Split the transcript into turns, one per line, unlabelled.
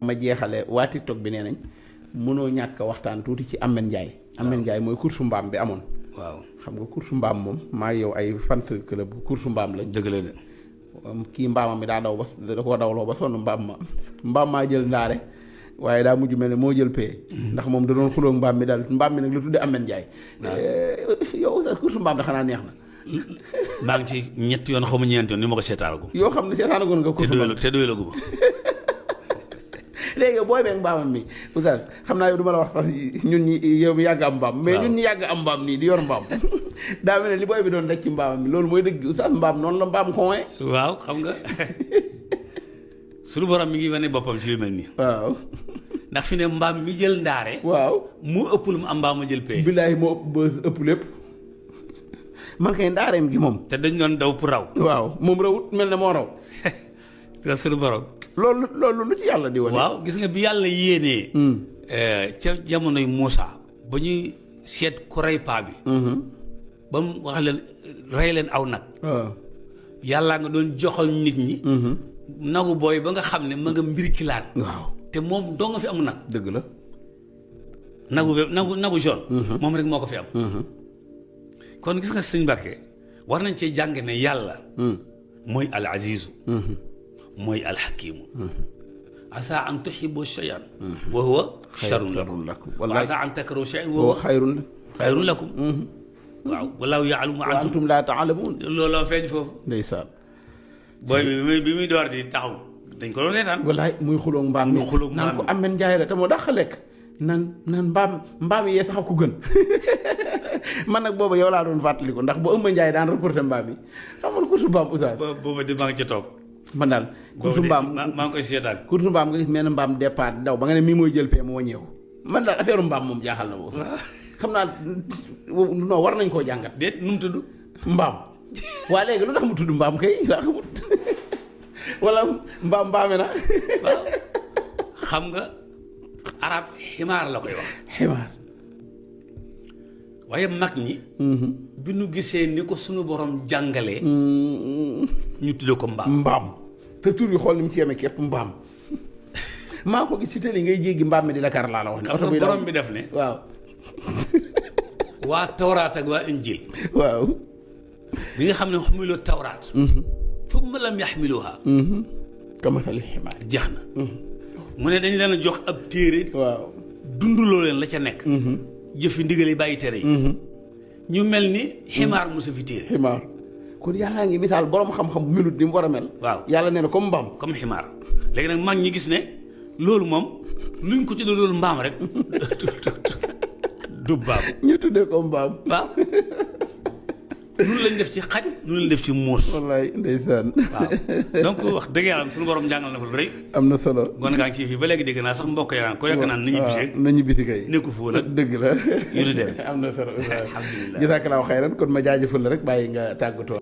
ma jeexale waa TikTok bi nee nañ mënoo ñàkk a waxtaan tuuti ci Ameth Ndiaye. Ameth Ndiaye mooy course mbaam bi amoon.
waaw
xam nga course mbaam moom maa yow ay fan club course mbaam lañ.
dëgg la de.
kii mbaamam mi daa daw ba da koo dawloo ba sonn mbaam maa jël ndaare waaye daa mujj mel ne moo jël pee. ndax moom da doon xulóog mbaam mi daal mbaam mi nag la tudde Ameth Ndiaye. yow sa course mbaam da xanaa neex na.
maa ngi ci ñetti yoon xaw ma ñeenti yoon ni ma ko seetaanagum.
yoo xam ne seetaanagoon nga course mbaam
te doyalagu ma.
léegi booy beeg mbaamam mi oustaz xam naa yow du ma la wax sax ñun ñi yow mi yàgg am mbaam. mais ñun ñi yàgg am mbaam nii di yor mbaam. daa mel ne li booy bi doon daj ci mbaamam mi loolu mooy dëgg oustaz mbaam noonu la mbaam xoolee.
waaw xam nga suñu borom mi ngi wane boppam ci lu mel nii.
waaw.
ndax fi ne mbaam mi jël ndaare.
waaw
mu ëpp lu mu am mbaam ma jël pay.
billaay moo ëpp ba ëpp lépp. man kay ndaareem gi moom.
te dañ doon daw pour raw.
waaw moom rawut mel ne moo raw.
te suñu borom.
loolu lu ci yàlla di wane.
waaw gis nga bi yàlla yéenee. ca jamonoy Muusa ba ñuy seet ku rey paa bi. ba mu wax leen rey leen aw nag.
waaw.
yàllaa nga doon joxal nit ñi. nagu booy ba nga xam ne ma nga mbir kilaat.
waaw
te moom doo nga fi amu nag.
dëgg la.
nagu jaune. moom rek moo ko fi am. kon gis nga sëñ Mbàkke war nañ cee jàng ne yàlla. mooy al azizu. mooy al hakimu. asa an tuhibbu shay'an wa huwa sharrun lakum. wa asa an takrahu shay'an wa huwa xayrun lakum. waaw wallaahu ya'lamu wa
antum laa ta'lamuun.
looloo feeñ foofu.
ndeysaan.
booy bi muy door di taxaw dañ ko doon reetaan.
wallaay muy xuloog mbaam mi naan ko Ameth Ndiaye la te moo dàq lekk. naan mbaam yee sax ko gën man nag booba yow laa doon fàttali ko ndax bu Ameth Ndiaye daan reporté mbaam yi xam nga course mbaam oustaz.
booba di maa ngi ca toog.
man daal course mbaam
maa ngi koy seetaan.
course mbaam nga gis mel ne mbaam départ daw ba nga ne mii mooy jël pee moo ñëw man daal affaire mbaam moom jaaxal na boobu. xam naa non war nañ koo jàngat.
déet nu mu tudd.
mbaam waa léegi lu tax mu tudd mbaam kay laa xamut wala mbaame na.
waaw xam nga arab ximaar la koy wax.
ximaar.
waaye mag ñi. bi nu gisee ni ko sunu borom jàngalee. ñu tuddee ko mbaam.
mbaam te tur yi xool ni mu ci yeme képp mbaam. maa ko gis ci télé ngay jéggi mbaam mi di la kar laa la wax.
oto bi borom bi def ne.
waaw.
waa tawraat ak waa injil.
waaw.
bi nga xam ne xamiloo tawraat. thumma lam yaxmiluha.
kamasali ximaar.
jeex na. mu ne dañ leen a jox ab téere.
waaw.
dunduloo leen la ca nekk. jëfi ndigal yi bàyyi tere yi. ñu mel ni ximaar musa fi téere.
ximaar kon yàllaa ngi misaal borom xam-xam bu melut ni mu war a mel.
waaw
yàlla nee na comme mbaam.
comme ximaar léegi nag mag ñi gis ne loolu moom luñ ko tuddee loolu mbaam rek du mbaam.
ñu tuddee ko mbaam.
waaw loolu lañ def ci xaj loolu lañ def ci muus.
wallaay ndeysaan.
waaw donc wax dëgg yàlla suñu borom jàngal na fa lu rëy.
am na solo.
gon ngaa ngi ci fii ba léegi dégg naa sax mbokk yaa ko yàgg naan nañu bisi.
nañu bisi kay.
nekku foofu nag
dëgg la.
yu ni dem.
am na solo.
alhamdulilah
jazakallahu xayran kon ma jaajëfal la rek bàyyi nga tàggatoo.